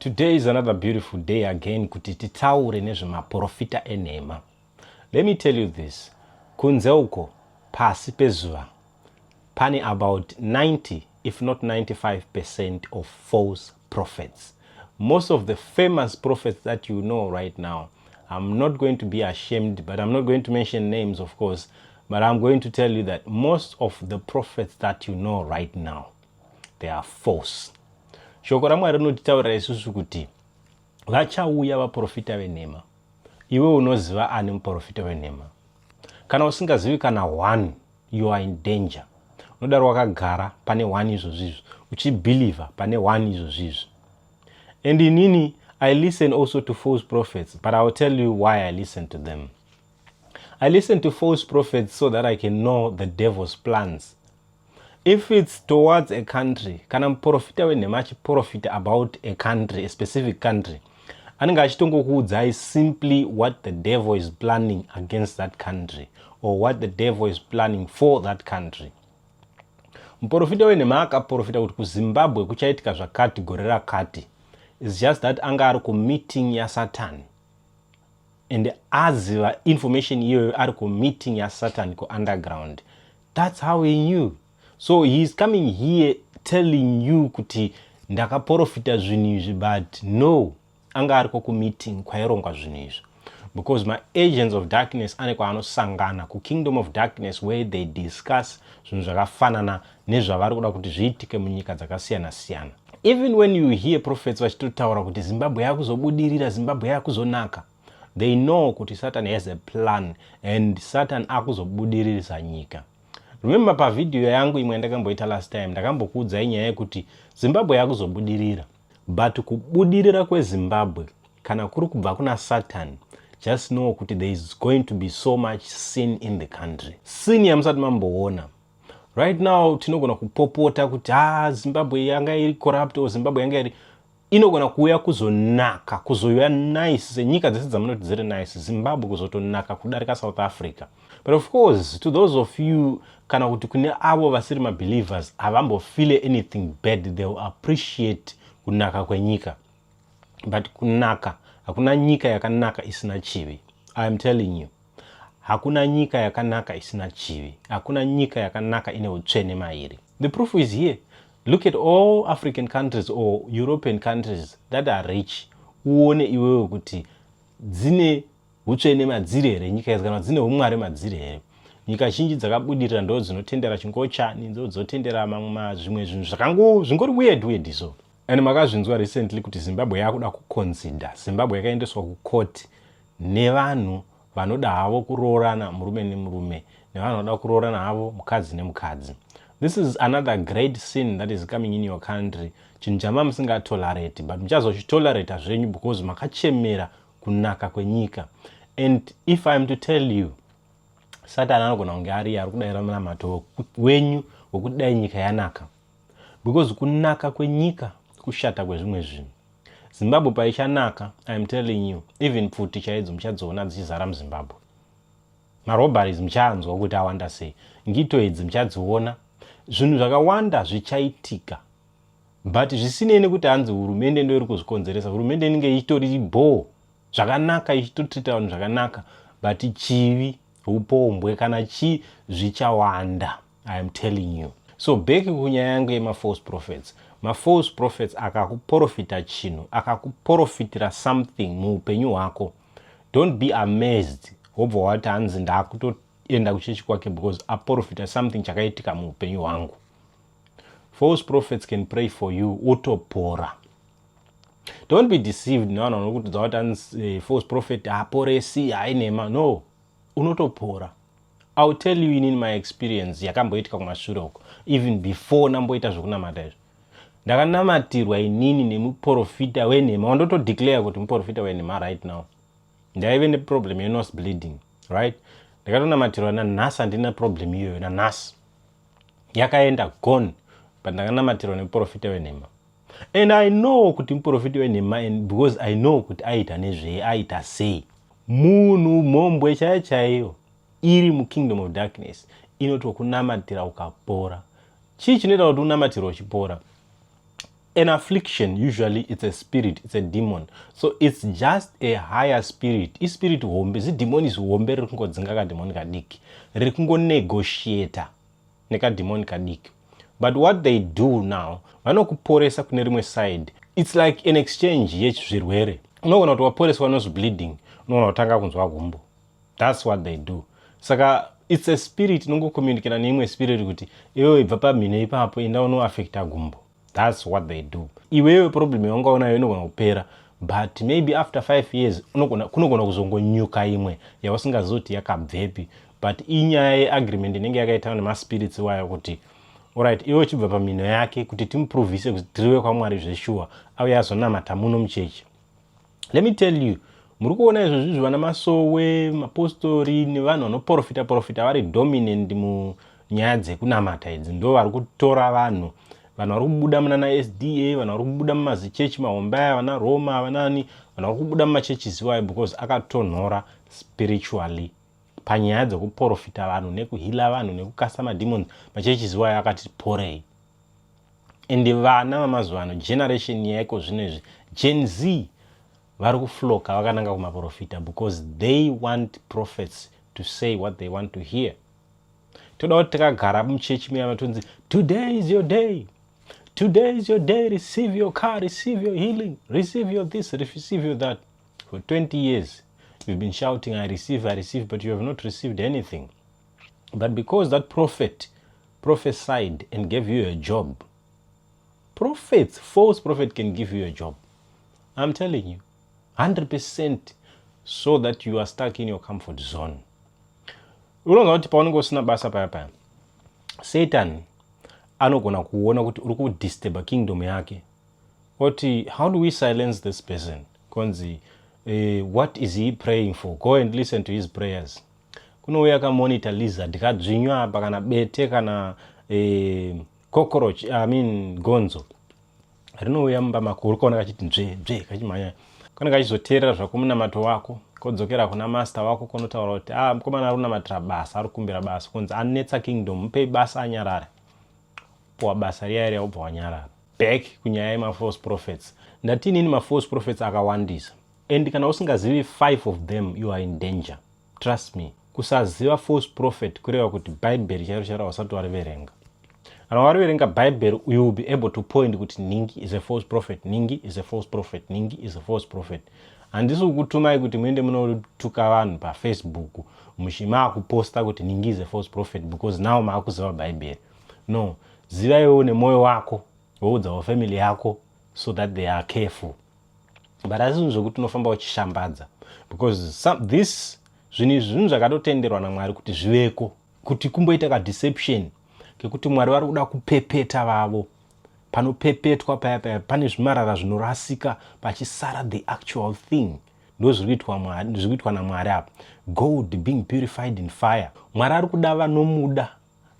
Today is another beautiful day again kuti titaure nezvemaprofita enhema. Let me tell you this. Kunze uko pasi pezuva pane about 90 if not 95% of false prophets. Most of the famous prophets that you know right now, I'm not going to be ashamed, but I'm not going to mention names, of course, but I'm going to tell you that most of the prophets that you know right now, they are false. Shoko raMwari rinotitaurira isusu kuti vachauya vaprofita venhema. Iwe unoziva ani muprofita wenhema? Kana usingazivi kana one, you are in danger. Unodaro wakagara pane one izvozvizvo, uchibhilivha pane one izvozvizvo. And inini, I listen also to false prophets, but I will tell you why I listen to them. I listen to false prophets so that I can know the devil's plans. If it's towards a country, kana muprofita wenhema achiprofita about a country, a specific country, anenge achitongokuudzai simply what the devil is planning against that country or what the devil is planning for that country. Muprofita wenhema akaprofita kuti kuZimbabwe kuchaitika zvakati gore rakati, is just that anga ari kumeeting yaSatan and aziva information iyoyo ari kumeeting yaSatan kuunderground. That's how he knew. So he is coming here telling you kuti ndakaprofita zvinhu izvi, but no, anga ariko kumeeting kwairongwa zvinhu izvi, because maagents of darkness ane kwaanosangana kukingdom of darkness where they discuss zvinhu zvakafanana nezvavari kuda kuti zviitike munyika dzakasiyana-siyana. Even when you hear prophets vachitotaura kuti Zimbabwe yakuzobudirira, Zimbabwe yakuzonaka, they know kuti Satan has a plan and Satan akuzobudiririsa nyika. Remember, pavhidhiyo yangu imwe yandakamboita last time, ndakambokuudzai nyaya yekuti Zimbabwe yakuzobudirira, but kubudirira kweZimbabwe kana kuri kubva kuna Satan, just know kuti there is going to be so much sin in the country, sin yamusati mamboona. Right now tinogona kupopota kuti ha, ah, Zimbabwe yanga iri corrupt or Zimbabwe yanga iri, inogona kuuya kuzonaka, kuzouya nice senyika dzese dzamunoti dziri nice, Zimbabwe kuzotonaka kudarika South Africa. But of course, to those of you, kana kuti kune avo vasiri mabelievers, havambofile anything bad. They will appreciate kunaka kwenyika, but kunaka, hakuna nyika yakanaka isina chivi. I am telling you, hakuna nyika yakanaka isina chivi. Hakuna nyika yakanaka ine utsvene mairi. The proof is here. Look at all African countries or European countries that are rich, uone iwewe kuti dzine utsvene madziri here nyika idzi, kana dzine umwari madziri here. Nyika zhinji dzakabudirira ndo dzinotendera chingochani, ndo dzinotendera mamwe zvimwe zvinhu zvakango zvingori weird weird. So, and makazvinzwa recently kuti Zimbabwe yakuda kuconsider, Zimbabwe yakaendeswa kukoti nevanhu vanoda havo kuroorana murume nemurume, nevanhu vanoda kuroorana havo mukadzi nemukadzi. This is another great sin that is coming in your country, chinhu chama musingatolerate, but muchazochitolerata zvenyu because makachemera kunaka kwenyika. And if I am to tell you, Satan anogona kunge ari ari kudayira munamato wenyu wekuti dai nyika yanaka, because kunaka kwenyika kushata kwezvimwe zvinhu. Zimbabwe paichanaka, I am telling you, even pfuti chaidzo muchadziona dzichizara muZimbabwe. Marobberies muchanzwa kuti awanda sei, ngito idzi muchadziona, zvinhu zvakawanda zvichaitika, but zvisinei nekuti hanzi hurumende ndo iri kuzvikonzeresa. Hurumende inenge ichitori bho zvakanaka, ichitotrita vanhu zvakanaka, but chivi, upombwe kana chii zvichawanda, I am telling you. So back kunyaya yangu yemafalse prophets. Mafalse prophets akakuprofita chinhu, akakuprofitira something muupenyu hwako, don't be amazed wobva wati hanzi ndakutoenda kuchechi kwake because aprofita something chakaitika muupenyu hwangu. False prophets can pray for you utopora. Don't be deceived nevanhu vanokutidza kuti hanzi false prophet haaporesi, hainema. No, unotopora. I will tell you in my experience yakamboitika kumashure uko, even before ndamboita zvokunamata izvo, ndakanamatirwa inini nemuprofita wenhema wandotodeclare kuti muprofita wenhema right now. Ndaive neproblem yenose bleeding, right? Ndakatonamatirwa, nanhasi handina problem iyoyo, nanhasi yakaenda, gone. But ndakanamatirwa nemuprofita wenhema and I know kuti muprofita wenhema, and because I know kuti aita nezvei, aita sei. Munhu mhombwe chaiyo chaiyo iri mukingdom of darkness inotokunamatira ukapora. Chii chinoita kuti unamatirwa uchipora? An affliction, usually it's a spirit, it's a demon. So it's just a higher spirit, ispirit hombe, zidhimoni zihombe riri kungodzinga kadhimoni kadiki, riri kungonegotiata nekadhimoni kadiki. But what they do now, vanokuporesa kune rimwe side. It's like an exchange yezvirwere. Unogona kuti waporeswa nose bleeding, unogona kutanga kunzwa gumbo. That's what they do. Saka it's a spirit inongocommunicata neimwe spirit kuti iwewe ibva pamhino ipapo, enda unoafecta gumbo. That's what they do. Iwewe problem yaungaonayo inogona kupera, but maybe after 5 years kunogona kuzongonyuka imwe yausingazivi kuti yakabvepi. But inyaya yeagreement inenge yakaitwa nemaspirits iwayo kuti alright, iwe uchibva pamhino yake kuti timuprovise kuti tiriwe kwaMwari zveshuwa, auye azonamata muno muchechi. Let me tell you, muri kuona izvozvizvi, vana masowe, mapostori nevanhu vanoprofita profita vari dominant munyaya dzekunamata idzi, ndo vari kutora vanhu. Vanhu vari kubuda munana SDA, vanhu vari kubuda mumazichechi mahombe aya, vana Roma, vanani, vanhu vari kubuda mumachechi iwayo because akatonhora spiritually panyaya dzekuprofita vanhu, nekuheala vanhu, nekukasta mademons. Machechi iwayo akati porei. And vana vamazuva ano, generation yaiko zvino izvi, Gen Z, vari kuflocka vakananga kumaprofita because they want prophets to say what they want to hear. Toda kuti takagara muchechi muya matonzi, "Today is your day, today is your day, receive your car, receive your healing, receive your this, receive your that." For 20 years you've been shouting, "I receive, I receive," but you have not received anything. But because that prophet prophesied and gave you a job. Prophets, false prophet can give you a job, I'm telling you, 100%, so that you are stuck in your comfort zone. Unoona kuti paunenge usina basa paya paya, Satan anogona kuona kuti uri kudisturba kingdom yake, oti, "How do we silence this person?" Konzi, "What is he praying for? Go and listen to his prayers." Kunouya kamonitor lizard kadzvinywa apa, kana bete, kana cockroach, I mean gonzo, rinouya mumba mako. Uri kuona kachiti nzve nzve, kachimhanya, kanenge kachizoteerera zvako munamato wako, kodzokera kuna master wako, konotaura kuti, "Ah, mukomana ari kunamatira basa, ari kukumbira basa." Kunzi, "Anetsa kingdom, mupei basa anyarare." Puwa basa riya riya, ubva wanyarara. Back kunyaya yemafalse prophets. Ndati inini mafalse prophets akawandisa, and kana usingazivi five of them, you are in danger, trust me. Kusaziva false prophet kureva kuti Bhaibheri chairo chairo hausati wariverenga. Kana wariverenga Bhaibheri, you will be able to point kuti ningi is a false prophet, ningi is a false prophet, ningi is a false prophet. Handisi kukutumai kuti muende munotuka vanhu paFacebook muchimaakuposta kuti ningi is a false prophet because now maakuziva Bhaibheri. No, zivaiwo nemwoyo wako, woudzawo family yako so that they are careful. But asi zvinhu zvokuti unofamba uchishambadza, because this zvinhu izvi zvinhu zvakatotenderwa naMwari kuti zviveko, kuti kumboita kadeception kekuti Mwari vari kuda kupepeta vavo. Panopepetwa paya paya pane zvimarara zvinorasika, pachisara the actual thing. Ndo zviri kuitwa naMwari apa, gold being purified in fire. Mwari ari kuda vanomuda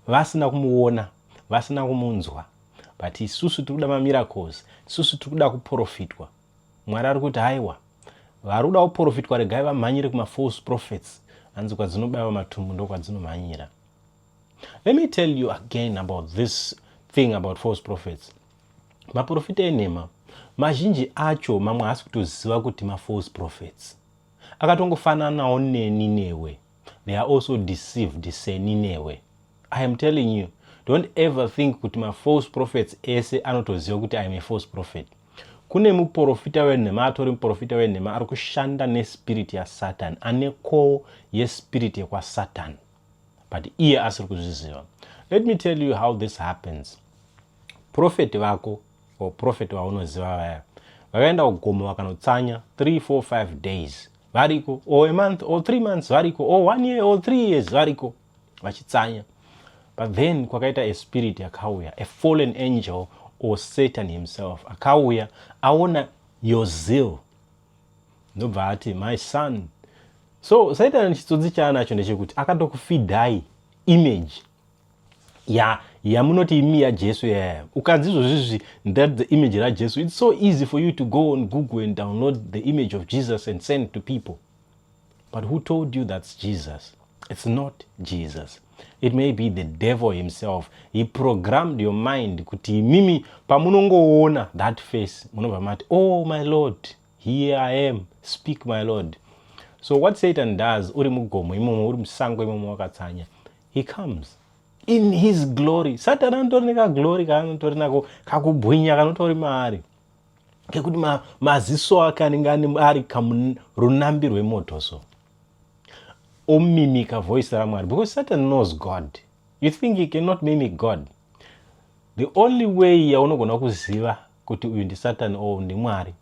vasina kumuona, vasina kumunzwa, but isusu tiri kuda mamiracles, isusu tiri kuda kuprofitwa. Mwari ari kuti, "Haiwa, vari kuda kuprofitwa, regai vamhanyire kumafalse prophets." Hanzi kwadzinobayiwa matumbu ndo kwadzinomhanyira. Let me tell you again about this thing about false prophets. Maprofita enhema mazhinji acho, mamwe haasi kutoziva kuti mafalse prophets. Akatongofananawo neni newe. They are also deceived seni newe. I am telling you, don't ever think kuti mafalse prophets ese anotoziva kuti I am a false prophet. Kune muprofita wenhema atori muprofita wenhema ari kushanda nespirit yaSatan, ane call yespirit yekwaSatan, but iye asiri kuzviziva. Let me tell you how this happens. Prophet vako or prophet vaunoziva vaya vakaenda kugomo, vakanotsanya 3 4 5 days variko, or a month or 3 months variko, or one year or 3 years variko vachitsanya. But then kwakaita a spirit yakauya, a fallen angel or Satan himself akauya, aona your zeal, ndobva ati, "My son." So Satan chitsotsi chaanacho ndechekuti akatokufeedai image ya yamunoti imi yaJesu yaya. Ukanzi izvozvizvi, that the image raJesu, it's so easy for you to go on Google and download the image of Jesus and send to people. But who told you that's Jesus? It's not Jesus. It may be the devil himself. He programmed your mind kuti imimi pamunongoona that face, munobva mati, "Oh my Lord, here I am, speak, my Lord." So what Satan does, uri mugomo imomo, uri musango imomo, wakatsanya, he comes in his glory. Satan anotori nekaglory kaanotori nako, kakubwinya kanotori maari, kekuti maziso ake anenge ari kamurunambi rwemoto. So omimika voice raMwari, because Satan knows God. You think he cannot mimic God? The only way yaunogona kuziva kuti uyu ndiSatan or ndiMwari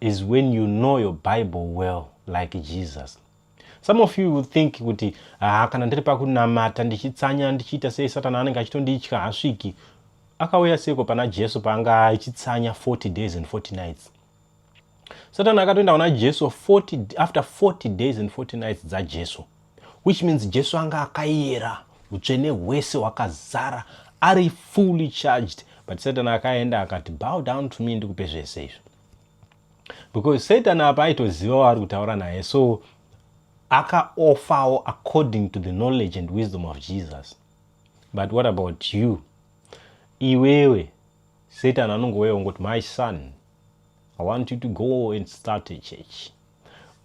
is when you know your Bible well, like Jesus. Some of you will think kuti, "Ha, kana ndiri pakunamata, ndichitsanya, ndichiita sei, Satan anenge achitonditya, hasviki." Akauya seiko pana Jesu paanga achitsanya 40 days and 40 nights? Satan akatoenda kuna Jesu 40, after 40 days and 40 nights dzaJesu, which means Jesu anga akayera, utsvene hwese hwakazara, ari fully charged. But Satan akaenda akati, "Bow down to me, ndikupe zvese izvo," because Satan apa aitoziva waari kutaura naye. So akaofawo according to the knowledge and wisdom of Jesus. But what about you, iwewe? Satan anongouya ongoti, "My son, I want you to go and start a church,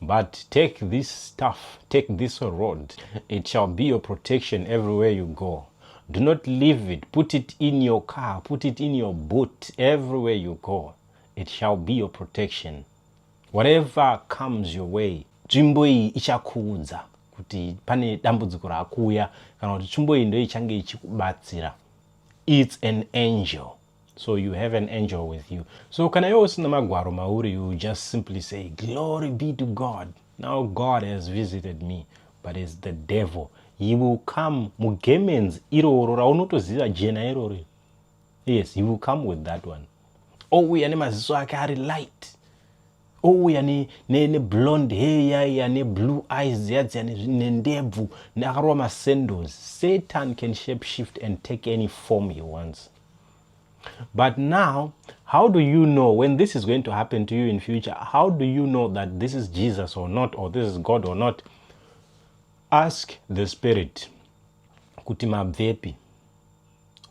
but take this stuff, take this rod. It shall be your protection everywhere you go. Do not leave it. Put it in your car, put it in your boot. Everywhere you go, it shall be your protection. Whatever comes your way, tsvimbo iyi ichakuudza kuti pane dambudziko raakuuya, kana kuti tsvimbo iyi ndo ichange ichikubatsira." It's an angel. So you have an angel with you. So kana iwe usina magwaro mauri, you just simply say, "Glory be to God, now God has visited me." But it's the devil. He will come mugemenzi iroro raunotoziva, jena iroro. Yes, he will come with that one. Ouya nemaziso ake ari light, ouya neblonde hair yaiya, neblue eyes dziya dziya, nendebvu, akarova masendos. Satan can shape shift and take any form he wants. But now, how do you know when this is going to happen to you in future? How do you know that this is Jesus or not, or this is God or not? Ask the spirit kuti mabvepi,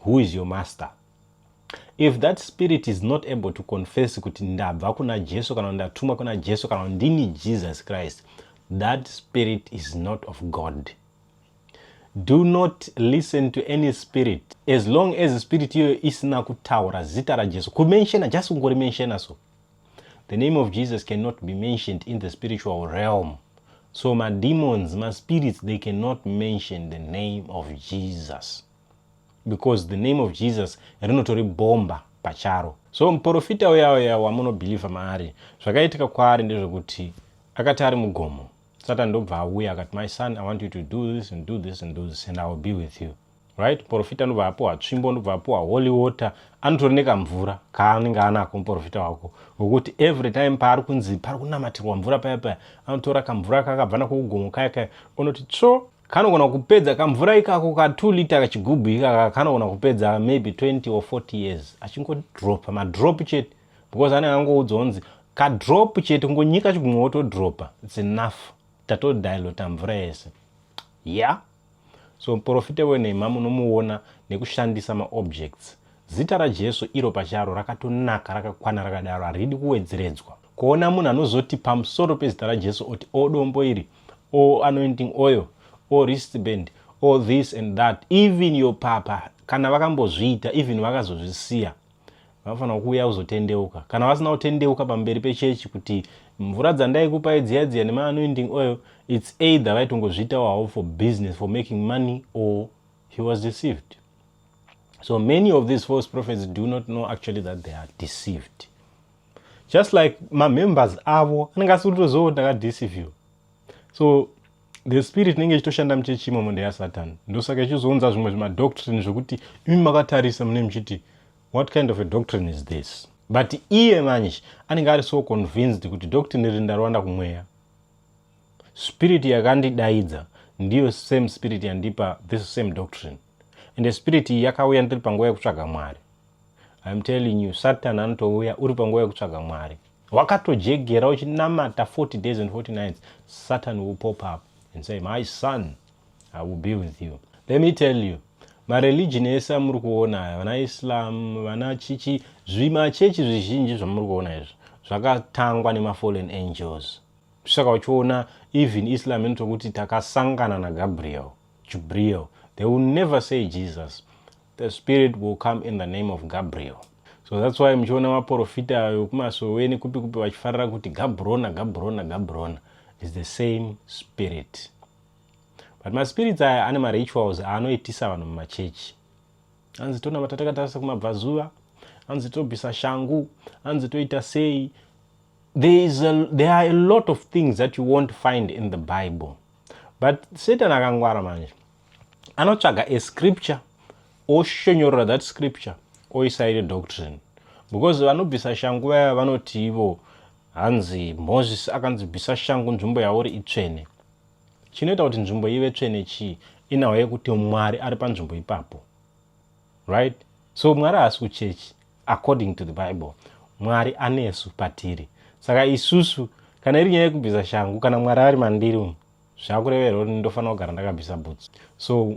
who is your master. If that spirit is not able to confess kuti ndabva kuna Jesu, kana ndatumwa kuna Jesu, kana ndini Jesus Christ, that spirit is not of God. Do not listen to any spirit as long as spirit iyoyo isina kutaura zita raJesu, kumenshena, just kungorimenshena. So the name of Jesus cannot be mentioned in the spiritual realm. So mademons, maspirits, they cannot mention the name of Jesus, because the name of Jesus rinotori bhomba pacharo. So muprofita uya uya wamunobhilivha maari, zvakaitika kwaari ndezvekuti akati ari mugomo, Satan ndobva auya akati, "My son, I want you to do this and do this and do this, and I will be with you," right? Muprofita ndobva apiwa tsvimbo, ndobva apiwa holy water. Anotori nekamvura kaanenge anako muprofita wako, wekuti every time paari kunzi pari kunamatirwa mvura paya paya, anotora kamvura kakabva nako kugomo kaya kaya, unoti tsvo. Kanogona kupedza kamvura ikako ka2 lita kachigubhu ikaka, kanogona kupedza maybe 20 or 40 years achingodropa madrop chete, because anenge angoudzwa kunzi kadrop chete, kungonyika chigumwe wotodropa, it's enough, tatodilota mvura yese. Yeah, so muprofita wenhema munomuona nekushandisa maobjects. Zita raJesu iro pacharo rakatonaka, rakakwana rakadaro, haridi kuwedzeredzwa. Kuona munhu anozoti pamusoro pezita raJesu oti o dombo iri, o anointing oil, o wristband, o this and that, even your papa kana vakambozviita, even vakazozvisiya, vanofanira kuuya kuzotendeuka. Kana vasina kutendeuka pamberi pechechi kuti mvura dzandaikupai dziya dziya nemaanointing oil, it's either vaitongozviitawo havo for business, for making money, or he was deceived. So many of these false prophets do not know actually that they are deceived, just like mamembers avo anenge asiri kutoziva kuti ndakadeceive. So the spirit inenge ichitoshanda muchechi imomo ndeyaSatan. Ndosaka ichizounza zvimwe zvimadoctrine zvokuti imi makatarisa mune muchiti, "What kind of a doctrine is this?" But iye manje anenge ari so convinced kuti doctrine iri ndariwanda kumweya, spirit yakandidaidza ndiyo same spirit yandipa this same doctrine, and spirit iyi yakauya ndiri panguva yekutsvaga Mwari. I'm telling you, Satan anotouya uri panguva yekutsvaga Mwari, wakatojegera uchinamata 40 days and 40 nights. Satan will pop up and say, "My son, I will be with you." Let me tell you, mareligion ese amuri kuona aya, vana Islam, vana chichi, zvimachechi zvizhinji zvamuri kuona izvi zvakatangwa nemafallen angels. Saka uchiona even Islam inotokuti takasangana naGabriel, Jubriel. They will never say Jesus. The spirit will come in the name of Gabriel. So that's why muchiona maprofita ayo kumasoweni kupi kupi vachifarira kuti Gabrona, Gabrona, Gabrona is the same spirit. But maspirits aya ane marituals aanoitisa vanhu mumachechi. Hanzi tonamata takatarisa kumabvazuva, hanzi tobvisa shangu, hanzi toita sei. There are a lot of things that you won't find in the Bible. But Satan akangwara manje, anotsvaga a scripture, oshonyorora that scripture, oisa iri doctrine, because vanobvisa shangu vaya vanoti ivo hanzi Moses akanzi bvisa shangu, nzvimbo yauri itsvene. Chinoita kuti nzvimbo ive tsvene chii? Inhau yekuti Mwari ari panzvimbo ipapo, right? So Mwari haasi kuchechi. According to the Bible, Mwari anesu patiri. Saka isusu kana iri nyaya yekubvisa shangu, kana Mwari ari mandiri umu, zvakurevera kuti ndofanira kugara ndakabvisa bhutsu. So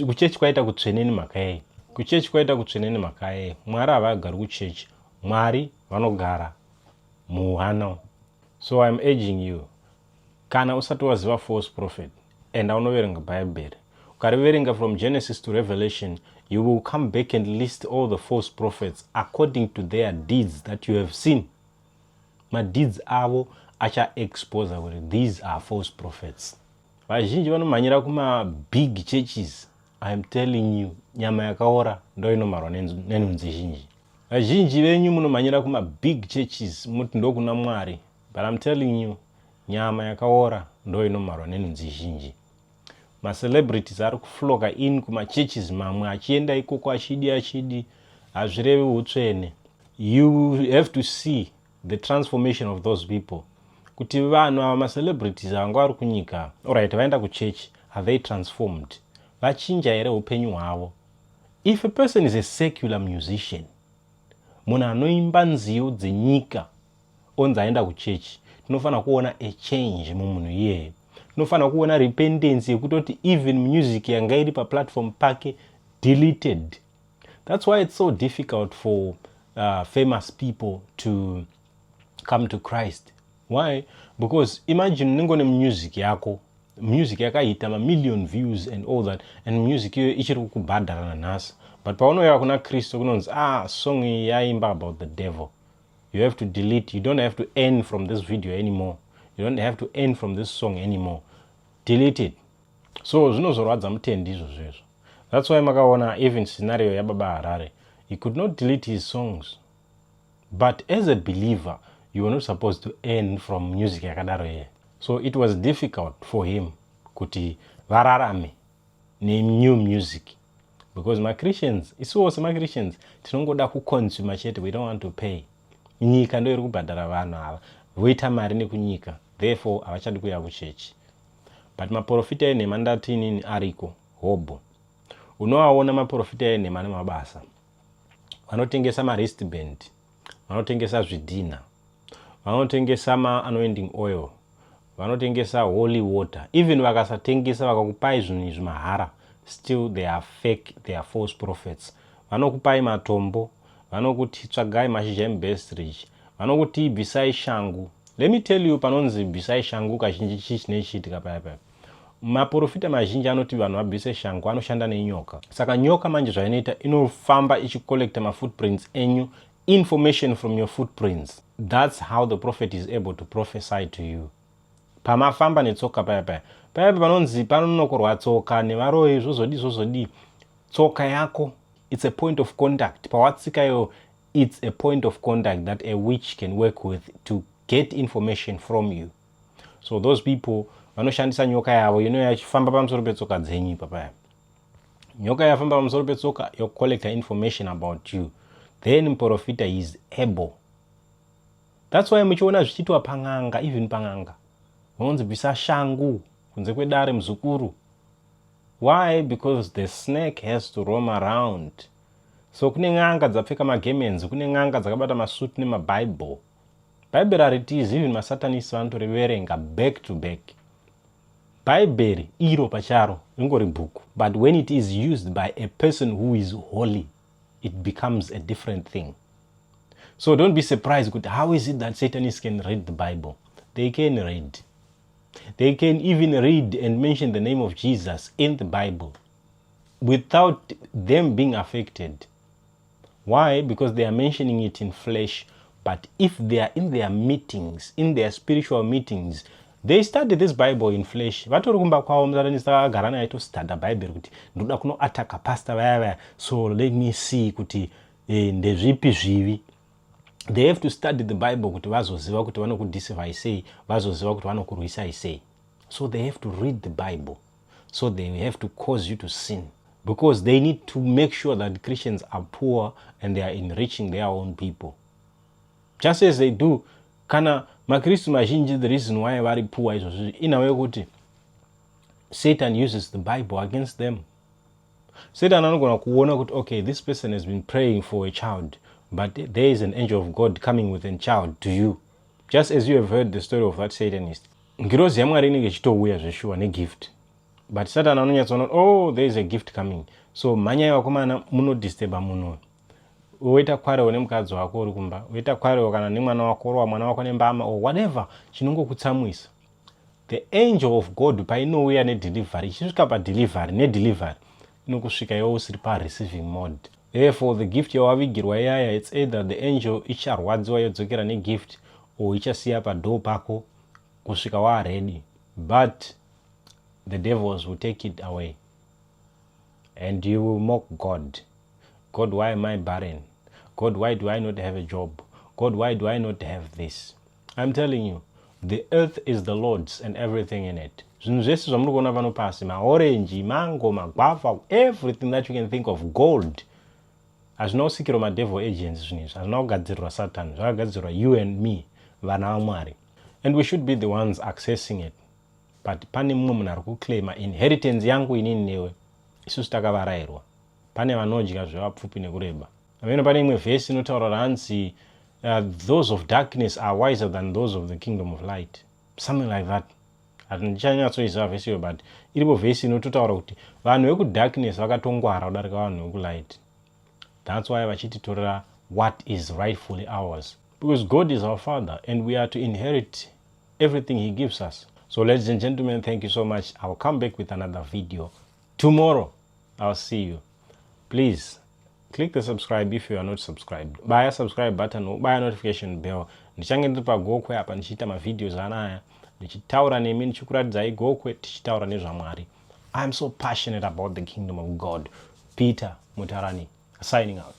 kuchechi kwaita kutsvene nemhaka yei? Kuchechi kwaita kutsvene nemhaka yei? Mwari havagari kuchechi. Mwari vanogara muhana. So I am urging you, kana usati waziva false prophet, enda unoverenga Bhaibheri. Ukariverenga from Genesis to Revelation, you will come back and list all the false prophets according to their deeds that you have seen. Madeeds avo achaexposa kuti these are false prophets. Vazhinji vanomhanyira kumabig churches. I am telling you, nyama yakaora ndo inomarwa nenhunzi zhinji. Vazhinji venyu munomhanyira kumabig churches muti ndokuna Mwari, but I'm telling you, nyama yakaora ndo inomarwa nenhunzi zhinji. Macelebrities ari kuflocka in kumachurches mamwe achienda ikoko achidi achidi, hazvirevi utsvene. You have to see the transformation of those people, kuti vanhu ava, macelebrities vanga vari kunyika, alright, vaenda kuchechi, are they transformed? Vachinja here upenyu hwavo? If a person is a secular musician, munhu anoimba nziyo dzenyika, onzi aenda kuchechi, tinofanira kuona a change mumunhu iyeye. Tinofanira kuona repentance yekutoti even music yanga iri paplatform pake deleted. That's why it's so difficult for famous people to come to Christ. Why? Because imagine unenge une music yako, music yakaita mamillion views and all that, and music iyoyo ichiri kukubhadhara nanhasi, but paunouya kuna Kristu kunonzi, "Ah, song iyi yaimba about the devil. You have to delete. You don't have to earn from this video anymore. You don't have to earn from this song anymore. Delete it." So zvinozorwadza mutendi izvozvo izvo. That's why makaona even scenario yaBaba Harare. He could not delete his songs, but as a believer you were not supposed to earn from music yakadaro iye. So it was difficult for him kuti vararame nenew music, because maChristians, isuwo semaChristians, tinongoda kuconsuma chete. We don't want to pay. Nyika ndo iri kubhadhara vanhu ava, voita mari nekunyika, therefore havachadi kuuya kuchechi. But maprofita enhema, ndati inini ariko hobho. Unovaona maprofita enhema nemabasa. Vanotengesa mawristband, vanotengesa zvidhina, vanotengesa maanointing oil, vanotengesa holy water. Even vakasatengesa, vakakupai zvinhu izvi mahara, still they are fake, they are false prophets. Vanokupai matombo, vanokuti tsvagai mashizha emubestridge, vanokuti bvisai shangu. Let me tell you, panonzi bvisai shangu kazhinji chii chinochiitika paya paya? Maprofita mazhinji anoti vanhu vabvise shangu anoshanda nenyoka. Saka nyoka manje zvainoita, inofamba ichicollecta mafootprints enyu, information from your footprints. That's how the prophet is able to prophesy to you. Pamafamba netsoka paya paya paya panonzi panonokorwa tsoka nevaroyi, zvozodii zvozodii, tsoka yako, it's a point of contact. Pawatsika iwo, it's a point of contact that a witch can work with to get information from you. So those people vanoshandisa nyoka yavo ino yachifamba pamusoro petsoka dzenyu ipapaya. Nyoka yafamba pamusoro petsoka, yocollecta information about you, then muprofita is able. That's why muchiona zvichiitwa pang'anga. Even pang'anga vanonzi bvisa shangu kunze kwedare, muzukuru. Why? Because the snake has to roam around. So kune n'anga dzapfeka magarments, kune n'anga dzakabata masuti nemabhaibheri. Bhaibheri haritizi. Even masatanist vanotoriverenga back to back. Bhaibheri iro pacharo ringori bhuku, but when it is used by a person who is holy, it becomes a different thing. So don't be surprised kuti how is it that Satanists can read the Bible. They can read. They can even read and mention the name of Jesus in the Bible without them being affected. Why? Because they are mentioning it in flesh. But if they are in their meetings, in their spiritual meetings, they study this Bible in flesh. Vatori kumba kwavo, musatanist akagara naye tostudya Bhaibheri kuti ndoda kunoataka pastor vaya vaya, so let me see kuti ndezvipi zvivi. They have to study the Bible kuti vazoziva kuti vanokudeceivai sei, vazoziva kuti vanokurwisai sei. So they have to read the Bible. So they have to cause you to sin because they need to make sure that Christians are poor and they are enriching their own people, just as they do. Kana makristu mazhinji, the reason why vari poor izvozvi inhau yekuti Satan uses the Bible against them. Satan anogona kuona kuti, okay, this person has been praying for a child, but there is an angel of God coming with a child to you, just as you have heard the story of that Satanist. Ngirozi yaMwari inenge ichitouya zveshuwa negift, but Satan anonyatsoona, "Oh, there is a gift coming, so mhanyai vakomana munodisturba munhu." Woita quarrel nemukadzi wako uri kumba, woita quarrel kana nemwana wako, orova mwana wako nembama or whatever chinongokutsamwisa. The angel of God painouya nedelivery, ichisvika padelivery nedelivery inokusvika iwe usiri pareceiving mode. Therefore, the gift yawavigirwa iyaya, it's either the angel icharwadziwa yodzokera negift or ichasiya padoor pako kusvika waaredi, but the devils will take it away and you will mock God. "God, why am I barren? God, why do I not have a job? God, why do I not have this?" I'm telling you, the earth is the Lord's and everything in it. Zvinhu zvese zvamuri kuona pano pasi, maorenji, mango, magwavha, everything that you can think of, gold, hazvina kusikirwa madevil agents. Zvinhu izvi hazvina kugadzirirwa Satan, zvakagadzirirwa you and me, vana vaMwari, and we should be the ones accessing it. But pane mumwe munhu ari kuclaima inheritance yangu inini newe. Isusu takavarayirwa. Pane vanodya zvevapfupi nekureba ameno. Pane imwe vhesi inotaura ranzi, "Those of darkness are wiser than those of the kingdom of light," something like that. Handichanyatsoiziva vhesi iyo, but iripo vhesi inototaura kuti vanhu vekudarkness vakatongwara kudarika vanhu vekulight. That's why vachititorera what is rightfully ours, because God is our Father and we are to inherit everything he gives us. So, ladies and gentlemen, thank you so much. I'll come back with another video tomorrow. I'll see you. Please click the subscribe if you are not subscribed. Baya subscribe button, baya notification bell. Ndichange ndiri paGokwe apa ndichiita mavideos anaya, ndichitaura nemi, ndichikuratidzai Gokwe, tichitaura nezvaMwari. I'm so passionate about the kingdom of God. Peter Mutarani signing out.